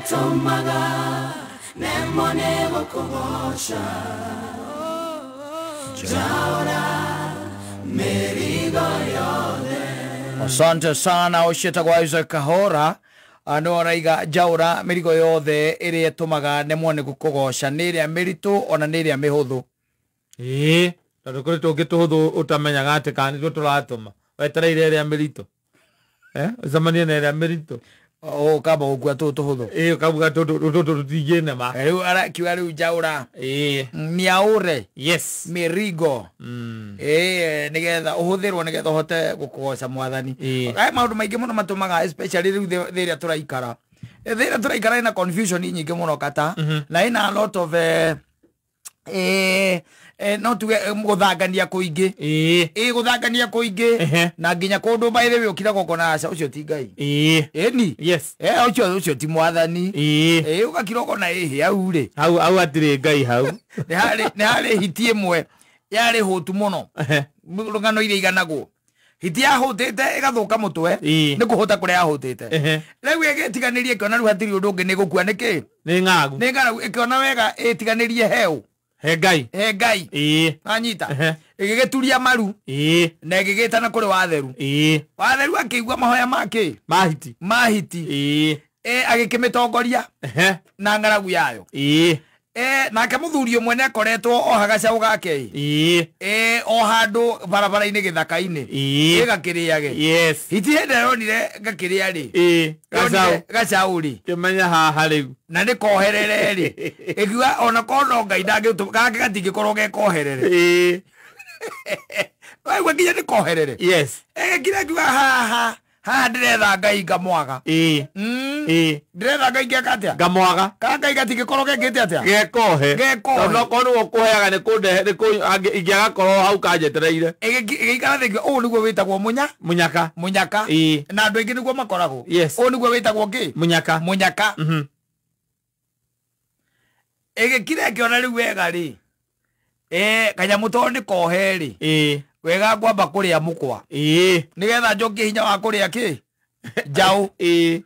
Ĩtũmaga nemwo nĩ gũkũgoca njaũra mĩrigo yothe. Asante sana ũcio Isaac Kahora no araiga njaũra mĩrigo yothe ĩrĩa ĩtũmaga nemwo nĩ gũkũgoca, nĩ ĩrĩa mĩritũ ona nĩ ĩrĩa mĩhũthũ. Ĩĩ, tondũ kũrĩ tũngĩ tũhũthũ ũtamenyaga atĩ kana nĩtuo tũratũma wetereire ĩrĩa mĩritũ, ũcemanie na ĩrĩa mĩritũ. Ũkamba gũkua tũũ tũhũthũ. Ĩĩ, ũkauga tũtũ tũtingĩnema. Rĩu arakiuga rĩu njaũra Ĩĩ. nĩaũre Yes. mĩrigo, ĩĩ, nĩgetha ũhũthĩrwo nĩgetha ũhote gũkũgoca mwathani. Ĩĩ. He maũndũ maingĩ mũno matũmaga, especially rĩu thĩ ĩrĩa tũraikara. Thĩ ĩrĩa tũraikara ĩna confusion nyingĩ mũno kata na ĩna a lot of no tuge gũthangania kũingĩ. Ĩĩ. Ĩ, gũthangania kũingĩ. Na nginya kũndũ by the way ũkiraga ũkona aca ũcio ti Ngai. Ĩĩ. Ĩni. Yes. Ũcio ti mwathani. Ĩĩ. Ĩ, ũgakira ũkona ĩhĩ hau rĩ. Hau hau hatirĩ Ngai hau. Nĩ harĩ hiti ĩmwe yarĩ hũtu mũno. Rũgano iria iganagwo, hiti yahũtĩte ĩgathũka mũtwe. Ĩĩ. Nĩ kũhũta kũrĩa yahũtĩte. Rĩu ĩgĩtiganĩrie ĩkĩona rĩu hatirĩ ũndũ ũngĩ nĩ gũkua nĩkĩ. Nĩ ng'agu. Nĩ ng'aragu. Ĩkĩona wega ĩtiganĩrie heũ. He Ngai. He Ngai. Ĩĩ. Anyita ĩgĩgĩturia maru na ĩgĩgĩtana kũrĩ watheru. Ĩĩ. Watheru akĩigua mahoya make Mahiti. Mahiti. Ĩĩ. Agĩkĩmĩtongoria na ng'aragu yayo. Ĩĩ. Nake mũthuri ũmwe nĩ akoretwo oha gacaũ gake Ĩĩ. O handũ barabara-inĩ gĩthaka-inĩ. Ĩĩ. Ĩgakĩrĩage. Yes. Hiti hĩndĩ ĩronire gakĩrĩa rĩ, Ĩĩ, gacaũ. Gacaũ rĩ. Kĩmenya haha rĩu. Na nĩ koherere rĩ, ĩkiuga ona korwo no Ngai ndangĩtũma gake gatingĩkorwo ge koherere. Ĩĩ. Waigua nginya nĩ koherere. Yes. Ĩgĩkira ĩkiuga haha haha ndĩretha Ngai ngamwaga. Ĩĩ. Ĩĩ. Ndĩretha Ngai ngeka atĩa? Ngamwaga. Ka Ngai gatingĩkorwo gekĩte atĩa? Gekohe. Gekohe. Tondũ okorwo nĩwe ũkũheaga nĩ kũndehe nĩ kũ ingĩaga korwo hau kanjetereire. Ĩgĩikara thĩ ĩkiuga, ũũ nĩguo wĩtagwo mũnya Mũnyaka. Mũnyaka. Ĩĩ. Na andũ aingĩ nĩguo makoragwo. Yes. Ũũ nĩguo wĩtagwo kĩ? Mũnyaka. Mũnyaka. Ĩgĩkira ĩkĩona rĩu wega rĩ, kanyamũ tondũ nĩ kohe rĩ, Ĩĩ. wega ngwamba kũrĩa mũkwa Ĩĩ. nĩgetha njokie hinya wa kũrĩa kĩ njaũ. Ĩĩ.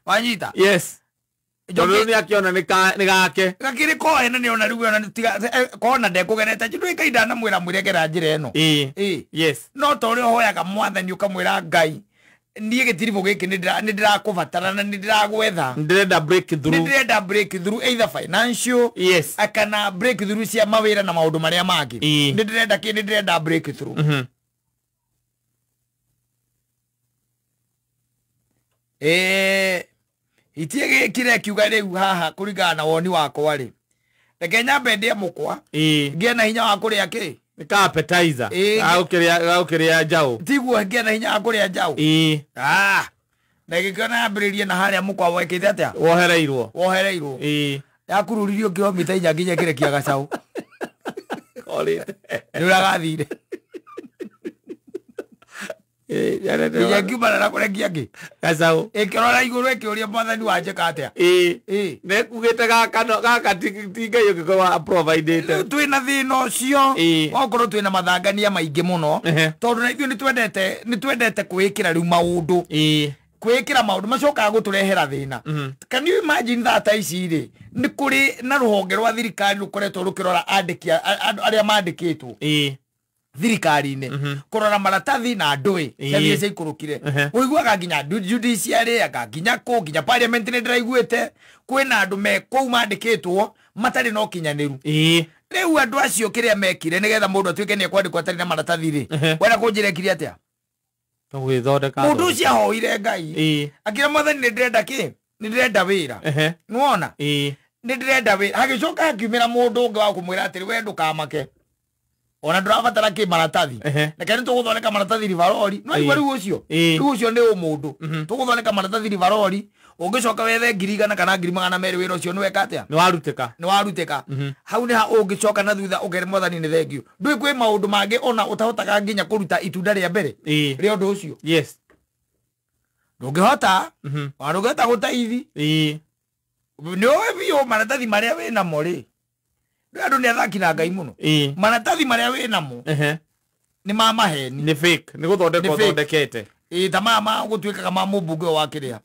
Wanyita? Yes. Tondũ rĩu nĩ akĩona nĩ gake. Gakĩrĩ kohe na nĩona rĩu ona tiga kona ndekũgerete ndũĩ Ngai ndanamwĩra mwĩregera njĩra ĩno. Ĩĩ. Ĩĩ. Yes. No ta ũrĩa ũhoyaga mwathani ũkamwĩra Ngai niĩ gĩtiribũ gĩkĩ nĩ ndĩrakũbatara na nĩ ndĩragwetha. Ndĩrenda breakthrough. Nĩ ndĩrenda breakthrough either financial Yes. kana breakthrough cia mawĩra na maũndũ marĩa mangĩ. Ĩĩ. Nĩ ndĩrenda kĩ, nĩ ndĩrenda breakthrough. Hiti ĩgĩkire ĩkiuga rĩu haha kũringana na woni wakwa rĩ, reke nyambe ndĩe mũkwa Ĩĩ. ngĩe na hinya wa kũrĩa kĩ. Nĩ ka appetizer. Ĩĩ. Gagũkĩrĩa njaũ. Tiguo, ngĩe na hinya wa kũrĩa njaũ. Ĩĩ. Ah, na ĩgĩkĩona yambĩrĩrie na harĩa mũkwa wekĩte atĩa? Wohereirwo. Wohereirwo. Ĩĩ. Yakururirio kilomita 4 nginya ĩkĩrekia gacaũ. Korĩte. Nĩ ũrĩa gathire. Ĩĩ, nginya ngiumana na kũrekia kĩ? Gacaũ. Ĩkĩrora igũrũ ĩkĩũria mwathani wanjĩka atĩa. Ĩĩ. Ĩĩ. Nĩkugĩte gaka no gaka ti Ngai ũngĩkorwo providĩte. Rĩu twĩna thĩna ũcio Ĩĩ. wa gũkorwo twĩna mathangania maingĩ mũno tondũ na ithuĩ nĩ twendete kwĩĩkĩra rĩu maũndũ. Ĩĩ. Kwĩĩkĩra maũndũ macokaga gũtũrehera thĩna. Can you imagine that ici rĩ nĩ kũrĩ na rũhonge rwa thirikari rũkoretwo rũkĩrora andĩki andũ arĩa mandĩkĩtwo Ĩĩ. thirikari-inĩ, kũrora maratathi na ndũĩ ciathire ciaikũrũkire. Ũiguaga nginya judiciary anga nginya kũ nginya parliament nĩ ndĩraiguĩte kwĩna andũ me kũu mandĩkĩtwo matarĩ na ũkinyanĩru. Ĩĩ. Rĩu andũ acio kĩrĩa mekire nĩgetha mũndũ atuĩke nĩ ekwandĩkwo atarĩ na maratathi rĩ, wenda kũnjĩra ekire atĩa? Gũgĩthondeka. Mũndũ ũcio ahoire Ngai. Ĩĩ. Akĩra mwathani nĩ ndĩrenda kĩ, nĩ ndĩrenda wĩra. Nĩwona? Ĩĩ. Nĩ ndĩrenda wĩra. Hagĩcoka hakiumĩra mũndũ ũngĩ wa kũmwĩra atĩrĩ, we ndũkamake, ona ndũrabatara kĩ maratathi. Reke nĩ tũgũthondeka maratathi ribarori no igua. Rĩu ũcio Ĩĩ. rĩu ũcio nĩ ũmũndũ tũgũthondeka maratathi ribarori, ũngĩcoka wethe 100,000 kana 200,000, wĩra ũcio nĩ weka atĩa? Nĩ warutĩka. Nĩ warutĩka. Hau nĩ ha ũngĩcoka na thutha ũkere mwathani nĩ thengio. Ndũĩ kwĩ maũndũ mangĩ ona ũtahotaga nginya kũruta itunda rĩa mbere Ĩĩ. rĩa ũndũ ũcio. Yes. Ndũngĩhota ona ndũngĩhota gũtaithi. Ĩĩ. Nĩ ũĩ biũ maratathi marĩa wĩ namo rĩ, ndũĩ andũ nĩ athaki na Ngai mũno. Ĩĩ. Maratathi marĩa wĩ namo nĩ ma maheni. Nĩ fake. Nĩ gũthondeka Nĩ fake. ũthondekete. Ĩĩ, ta maya ma gũtuĩkaga ma mũmbunge ũyũ wa kĩrĩa.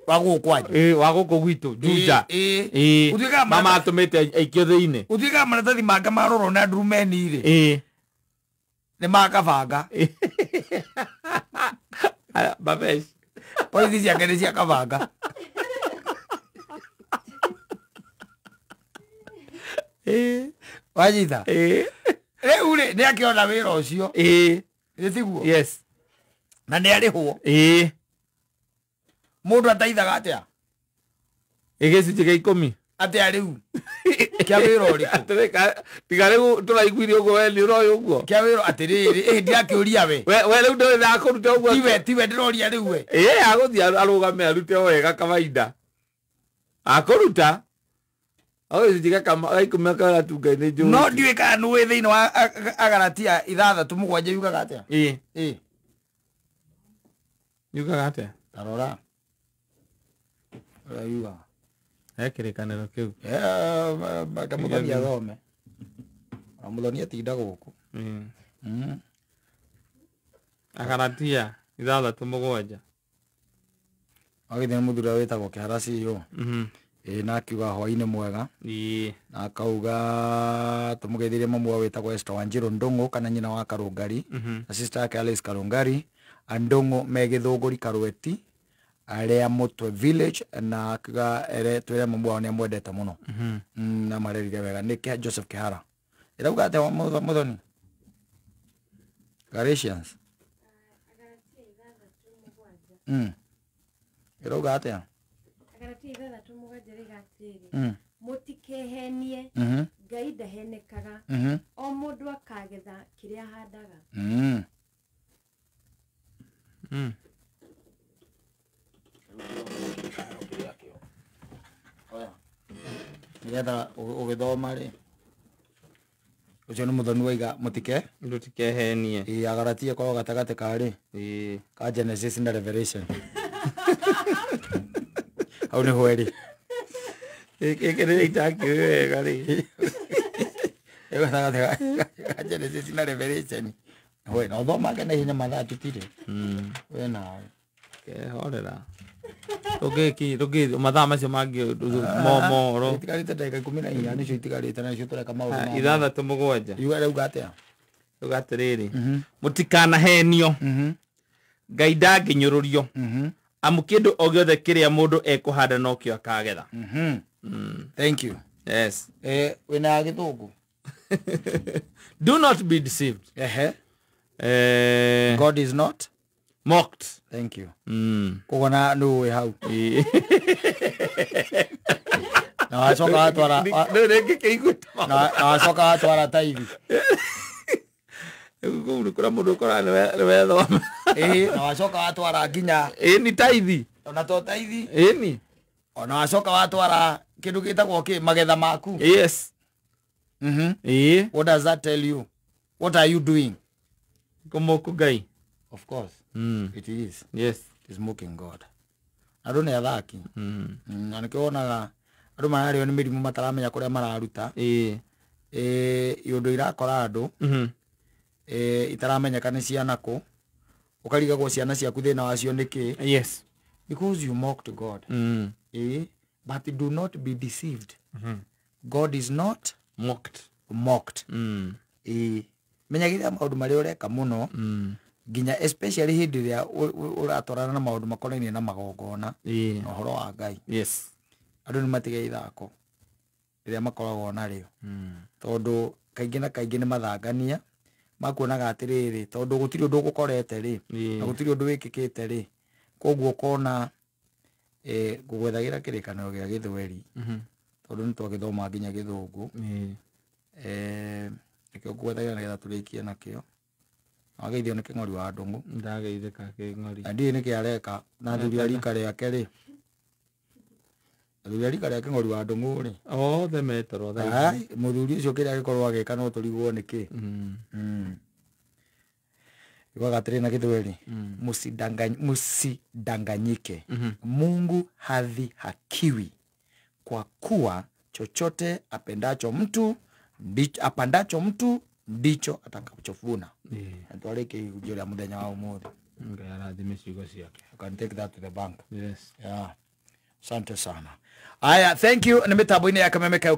Wa gũkũ kwanyu. Wa gũkũ gwitũ Juja. Mama atũmĩte aikio thĩinĩ. Ũtuĩkaga maratathi manga marorwo na ndurumeni rĩ. Nĩ makabanga. Babesh. Polisi ciake nĩ cia kabanga. Wanyita. Rĩu rĩ nĩ akĩona wĩra ũcio. Nĩ tiguo? Yes. Na nĩ arĩhwo. Mũndũ ataithaga atĩa? Gĩcunjĩ gĩa 10. Atĩa rĩu? Kĩa wĩra ũrĩkũ? Tiga rĩu tũraiguire ũguo we nĩ ũroĩ ũguo. Kĩa wĩra atĩrĩrĩ, ndirakĩũria we. We rĩu ndũrĩ na kũruta ũguo. Tiwe ndĩroria rĩu we. Agũthiĩ arũgame arute o wega kawaida. Akũruta. Gĩcunjĩ gĩa 10 akauga tu Ngai nĩ njũĩ. No ndiũĩ kana nĩũĩ thĩinĩ wa Agalatia 6:7 yugaga atĩa? Yugaga atĩa? Ta rora. Ũrĩa yugaga. He kĩrĩkanĩro kĩu. Kamũthoni athome. Na mũthoni atinda gũkũ. Agalatia 6:7. Agĩthiĩ nĩ mũthuri ũrĩa wĩtagwo Kĩhara CEO. Na akiuga hwaĩ-inĩ mwega. Na akauga tũmũgeithirie mamu wao wĩtagwo Esther Wanjiru Ndung'u kana nyina wa Karũngari. Na sister yake Alice Karũngari. Andung'u me Gĩthũngũri Karweti arĩa Mũtwe village na akiuga ere twĩre mamu wao nĩ amwendete mũno. Na marerire wega. Nĩ Joseph Kĩhara. Ĩrauga atĩa mũthoni? Galatians. Ĩrauga atĩa? Agalatia 6:7 rĩga atĩrĩrĩ, mũtikehenie, Ngai ndahenekaga, o mũndũ akagetha kĩrĩa ahandaga. Nĩgetha ũgĩthoma rĩ, ũcio nĩ mũthoni waiga mũtike ndũtikehenie. Agalatia ĩkoragwo gatagatĩ ka rĩ ka Genesis na Revelation. Hau nĩho ĩrĩ. Gĩkĩ nĩ itakĩũĩ wega rĩ. Ĩ gatagatĩ ka Genesis na Revelation. We na ũthomage na ihenya mathaa tũtirĩ. We nawe. Kehorera. Tũngĩ mathaa macio mangĩ moro. Itigarĩte ndagĩka 14 nĩcio itigarĩte na nĩcio tũreka maũndũ ma. 6:7. Yuga rauga atĩa? Yuga atĩrĩrĩ, mũtikanahenio, Ngai ndangĩnyũrũrio, amu kĩndũ o gĩothe kĩrĩa mũndũ ekũhanda nokĩo akagetha. Thank you. Yes. Wĩna gĩthũngũ? Do not be deceived. God is not mocked. Thank you. Koguo na nĩ ũĩ hau. Na wacoka watwara na wacoka watwara taithi. Kũu nĩ kũrĩa mũndũ ũkoraga nĩ wethoma. Na wacoka watwara nginya nĩ taithi. Ona to taithi. Ĩni. Ona wacoka watwara kĩndũ gĩtagwo kĩ magetha maku. Yes. What does that tell you? What are you doing? Kũmoku Ngai. Of course. It is. Yes. It is mocking God. Andũ nĩ athaki. Na nĩkĩo wonaga andũ mararĩo nĩ mĩrimũ mataramenya kũrĩa mararuta. Iũndũ irakora andũ itaramenyeka nĩ ciana kũ. Ũkarigagwo ciana ciaku thĩna wacio nĩ kĩ. Yes. Because you mocked God. But do not be deceived. God is not mocked. Mocked. Menyagĩrĩra maũndũ marĩa ũreka mũno. Nginya especially hĩndĩ ĩrĩa ũratwarana na maũndũ makonainie na magongona na ũhoro wa Ngai. Yes. Andũ nĩ matige ithako rĩrĩa makoragwo narĩo. Tondũ kaingĩ na kaingĩ nĩ mathangania makuonaga atĩrĩrĩ, tondũ gũtirĩ ũndũ ũgũkorete rĩ, na gũtirĩ ũndũ wĩkĩkĩte rĩ, koguo ũkona ngũgwethagĩra kĩrĩkanĩro gĩa Gĩthweri, tondũ nĩ twagĩthoma nginya Gĩthũngũ. Nĩkĩo ngũgwethagĩra nĩgetha tũrĩkie nakĩo. Wageithio nĩ Kĩng'ori wa Ndung'u. Ndageithĩka Kĩng'ori. Na ndiũĩ nĩkĩ areka na athuri a rika rĩake rĩ. Athuri a rika rĩa Kĩng'ori wa Ndung'u rĩ. Othe metoro thaa ici. Mũthuri ũcio kĩrĩa agĩkorwo agĩka no tũrigwo nĩkĩ. Yugaga atĩrĩ na Gĩthweri, msidanganyike. Mungu hadhihakiwi, kwa kuwa chochote apendacho mtu apandacho mtu ndicho atakachovuna. Na twarĩkia ihunjio rĩa mũthenya wa ũmũthĩ. Ngai arathime ciugo ciake. You can take that to the bank. Yes. Yeah. Asante sana. Aya, thank you. Nĩ mĩtambo-inĩ ya Kameme Kayũ.